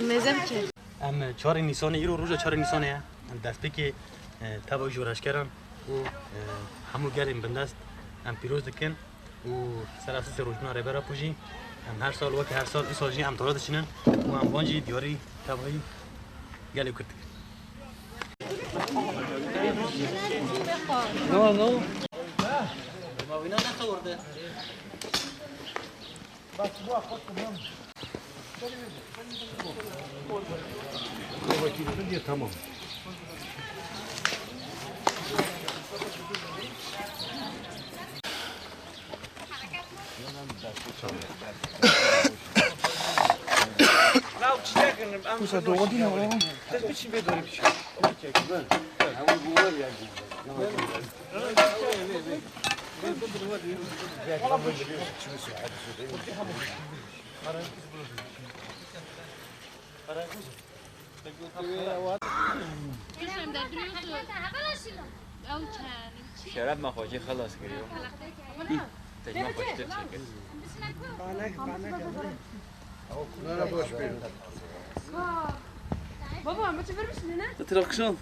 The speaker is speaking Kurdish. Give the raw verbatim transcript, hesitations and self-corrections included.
Meze biçe. Em çarê Nîsanê, îro roja çarê Nîsanê ye. Em destpêkê, e, teva wî ji wiraşkeran û, e, hemû gelên bindest em pîroz dikin û ser esasê rojbûna Rêber Apo jî em her sal weke her sal, îsal jî em tara diçinin û em van jî diyarî tevayî gelê Kurd dikin. No, no. Ma wîna nexewirde. Tamam. Şeref me xwecî xelas kiriyo. Tecma xweştir çêkir. Baba, ma çi vermişsin ne? Trakşan.